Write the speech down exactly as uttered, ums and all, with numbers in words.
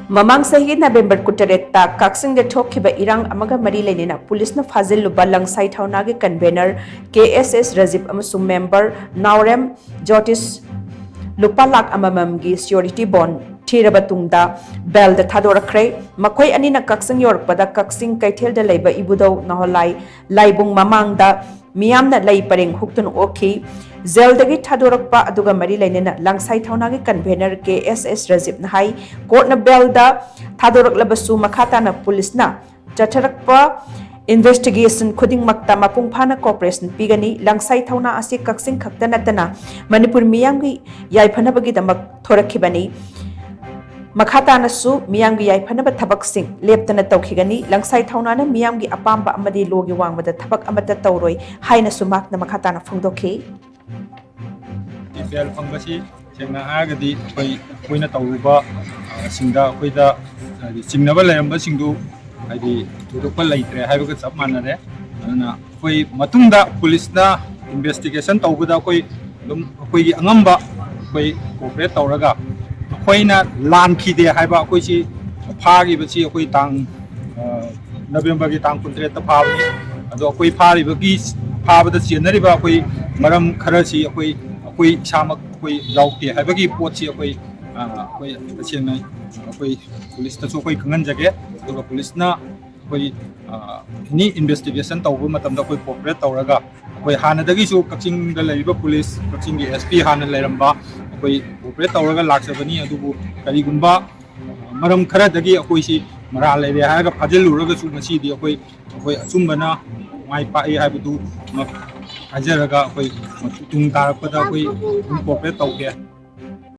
ꯃꯃꯥꯡ ꯆꯍꯤꯒꯤ ꯅꯕꯦꯝꯕꯔ ꯀꯨꯟꯇꯔꯦꯠꯇ ꯀꯛꯆꯤꯡꯗ ꯊꯣꯛꯈꯤꯕ ꯏꯔꯥꯡ ꯑꯃꯒ ꯃꯔꯤ ꯂꯩꯅꯅ ꯄꯨꯂꯤꯁꯅ ꯐꯥꯖꯤꯜꯂꯨꯕ ꯂꯪꯁꯥꯏ ꯊꯧꯅꯥꯒꯤ ꯀꯟꯚꯦꯅꯔ ꯀꯦ ꯑꯦꯁ ꯑꯦꯁ ꯔꯖꯤꯞ ꯑꯃꯁꯨꯡ ꯃꯦꯝꯕꯔ ꯅꯥꯎꯔꯦꯝ ꯖꯣꯇꯤꯁ ꯂꯨꯄꯥ ꯂꯥꯈ ꯑꯃꯃꯝꯒꯤ ꯁꯤꯌꯣꯔꯤꯇꯤ ꯕꯣꯟ ꯊꯤꯔꯕ ꯇꯨꯡꯗ ꯕꯦꯜꯗ ꯊꯥꯗꯣꯔꯛꯈ꯭ꯔꯦ꯫ ꯃꯈꯣꯏ ꯑꯅꯤꯅ ꯀꯛꯆꯤꯡ ꯌꯧꯔꯛꯄꯗ ꯀꯛꯆꯤꯡ ꯀꯩꯊꯦꯜꯗ ꯂꯩꯕ ꯏꯕꯨꯙꯧ ꯅꯥꯍꯣꯂꯥꯏ ꯂꯥꯏꯕꯨꯡ ꯃꯃꯥꯡꯗ ꯃꯤꯌꯥꯝꯅ ꯂꯩ ꯄꯔꯦꯡ ꯍꯨꯛꯇꯨꯅ ꯑꯣꯛꯈꯤ꯫ ꯖꯦꯜꯗꯒꯤ ꯊꯥꯗꯣꯔꯛꯄ ꯑꯗꯨꯒ ꯃꯔꯤ ꯂꯩꯅꯅ ꯂꯪꯁꯥꯏ ꯊꯧꯅꯥꯒꯤ ꯀꯟꯚꯦꯅꯔ ꯀꯦ ꯑꯦꯁ ꯑꯦꯁ ꯔꯖꯤꯞꯅ ꯍꯥꯏ, ꯀꯣꯔꯠꯅ ꯕꯦꯜꯗ ꯊꯥꯗꯣꯔꯛꯂꯕꯁꯨ ꯃꯈꯥ ꯇꯥꯅ ꯄꯨꯂꯤꯁꯅ ꯆꯠꯊꯔꯛꯄ ꯏꯟꯚꯦꯁꯇꯤꯒꯦꯁꯟ ꯈꯨꯗꯤꯡꯃꯛꯇ ꯃꯄꯨꯡ ꯐꯥꯅ ꯀꯣꯑꯣꯄꯔꯦꯁꯟ ꯄꯤꯒꯅꯤ꯫ ꯂꯪꯁꯥꯏ ꯊꯧꯅꯥ ꯑꯁꯤ ꯀꯛꯆꯤꯡ ꯈꯛꯇ ꯅꯠꯇꯅ ꯃꯅꯤꯄꯨꯔ ꯃꯤꯌꯥꯝꯒꯤ ꯌꯥꯏꯐꯅꯕꯒꯤꯗꯃꯛ ꯊꯣꯔꯛꯈꯤꯕꯅꯤ꯫ ꯃꯈꯥ ꯇꯥꯅꯁꯨ ꯃꯤꯌꯥꯝꯒꯤ ꯌꯥꯏꯐꯅꯕ ꯊꯕꯛꯁꯤꯡ ꯂꯦꯞꯇꯅ ꯇꯧꯈꯤꯒꯅꯤ꯫ ꯂꯪꯁꯥꯏ ꯊꯧꯅꯥꯅ ꯃꯤꯌꯥꯝꯒꯤ ꯑꯄꯥꯝꯕ ꯑꯃꯗꯤ ꯂꯣꯒꯤ ꯋꯥꯡꯃꯗ ꯊꯕꯛ ꯑꯃꯠꯇ ꯇꯧꯔꯣꯏ ꯍꯥꯏꯅꯁꯨ ꯃꯍꯥꯛꯅ ꯃꯈꯥ ꯇꯥꯅ ꯐꯣꯡꯗꯣꯛꯈꯤ꯫ ꯕꯦꯜ ꯐꯪꯕꯁꯤ ꯁꯦꯡꯅ ꯍꯥꯏꯔꯒꯗꯤ ꯑꯩꯈꯣꯏ, ꯑꯩꯈꯣꯏꯅ ꯇꯧꯔꯨꯕ, ꯑ, ꯁꯤꯡꯗ ꯑꯩꯈꯣꯏꯗ, ꯍꯥꯏꯗꯤ, ꯆꯤꯡꯅꯕ ꯂꯩꯔꯝꯕꯁꯤꯡꯗꯨ, ꯍꯥꯏꯗꯤ, ꯊꯣꯏꯗꯣꯛꯄ ꯂꯩꯇ꯭ꯔꯦ ꯍꯥꯏꯕꯒ ꯆꯞ ꯃꯥꯟꯅꯔꯦ꯫ ꯑꯗꯨꯅ ꯑꯩꯈꯣꯏ ꯃꯇꯨꯡꯗ ꯄꯨꯂꯤꯁꯅ ꯏꯟꯚꯦꯁꯇꯤꯒꯦꯁꯟ ꯇꯧꯕꯗ ꯑꯩꯈꯣꯏ ꯑꯗꯨꯝ ꯑꯩꯈꯣꯏꯒꯤ ꯑꯉꯝꯕ ꯑꯩꯈꯣꯏ ꯀꯣꯑꯣꯄꯔꯦꯠ ꯇꯧꯔꯒ, ꯑꯩꯈꯣꯏꯅ ꯂꯥꯟꯈꯤꯗꯦ ꯍꯥꯏꯕ, ꯑꯩꯈꯣꯏꯁꯤ ꯐꯥꯈꯤꯕꯁꯤ ꯑꯩꯈꯣꯏ ꯇꯥꯡ, ꯑ, ꯅꯕꯦꯝꯕꯔꯒꯤ ꯇꯥꯡ ꯀꯨꯟꯇꯔꯦꯠꯇ ꯐꯥꯕꯅꯤ꯫ ꯑꯗꯣ ꯑꯩꯈꯣꯏ ꯐꯥꯔꯤꯕꯒꯤ, ꯐꯥꯕꯗ ꯆꯦꯟꯅꯔꯤꯕ ꯑꯩꯈꯣꯏ ꯃꯔꯝ ꯈꯔꯁꯤ ꯑꯩꯈꯣꯏ, ꯑꯩꯈꯣꯏ ꯏꯁꯥꯃꯛ ꯑꯩꯈꯣꯏ ꯌꯥꯎꯗꯦ ꯍꯥꯏꯕꯒꯤ ꯄꯣꯠꯁꯤ ꯑꯩꯈꯣꯏ, ꯑ, ꯑꯩꯈꯣꯏ ꯇꯁꯦꯡꯅ ꯑꯩꯈꯣꯏ ꯄꯨꯂꯤꯁꯇꯁꯨ ꯑꯩꯈꯣꯏ ꯈꯪꯍꯟꯖꯒꯦ꯫ ꯑꯗꯨꯒ ꯄꯨꯂꯤꯁꯅ ꯑꯩꯈꯣꯏ, ꯑ, ꯑꯦꯅꯤ ꯏꯟꯚꯦꯁꯇꯤꯒꯦꯁꯟ ꯇꯧꯕ ꯃꯇꯝꯗ ꯑꯩꯈꯣꯏ ꯀꯣꯑꯣꯄꯔꯦꯠ ꯇꯧꯔꯒ, ꯑꯩꯈꯣꯏ ꯍꯥꯟꯅꯗꯒꯤꯁꯨ ꯀꯛꯆꯤꯡꯗ ꯂꯩꯔꯤꯕ ꯄꯨꯂꯤꯁ, ꯀꯛꯆꯤꯡꯒꯤ ꯑꯦꯁ ꯄꯤ ꯍꯥꯟꯅ ꯂꯩꯔꯝꯕ, ꯑꯩꯈꯣꯏ ꯀꯣꯑꯣꯄꯔꯦꯠ ꯇꯧꯔꯒ ꯂꯥꯛꯆꯕꯅꯤ꯫ ꯑꯗꯨꯕꯨ ꯀꯔꯤꯒꯨꯝꯕ ꯃꯔꯝ ꯈꯔꯗꯒꯤ ꯑꯩꯈꯣꯏꯁꯤ ꯃꯔꯥꯜ ꯂꯩꯔꯦ ꯍꯥꯏꯔꯒ ꯐꯥꯖꯤꯜꯂꯨꯔꯒꯁꯨ ꯉꯁꯤꯗꯤ ꯑꯩꯈꯣꯏ, ꯑꯩꯈꯣꯏ ꯑꯆꯨꯝꯕꯅ ꯃꯥꯏ ꯄꯥꯛꯏ ꯍꯥꯏꯕꯗꯨ ꯍꯥꯏꯖꯔꯒ ꯑꯩꯈꯣꯏ ꯇꯨꯡ ꯇꯥꯔꯛꯄꯗ ꯑꯩꯈꯣꯏ ꯑꯗꯨꯝ ꯀꯣꯑꯣꯄꯔꯦꯠ ꯇꯧꯒꯦ꯫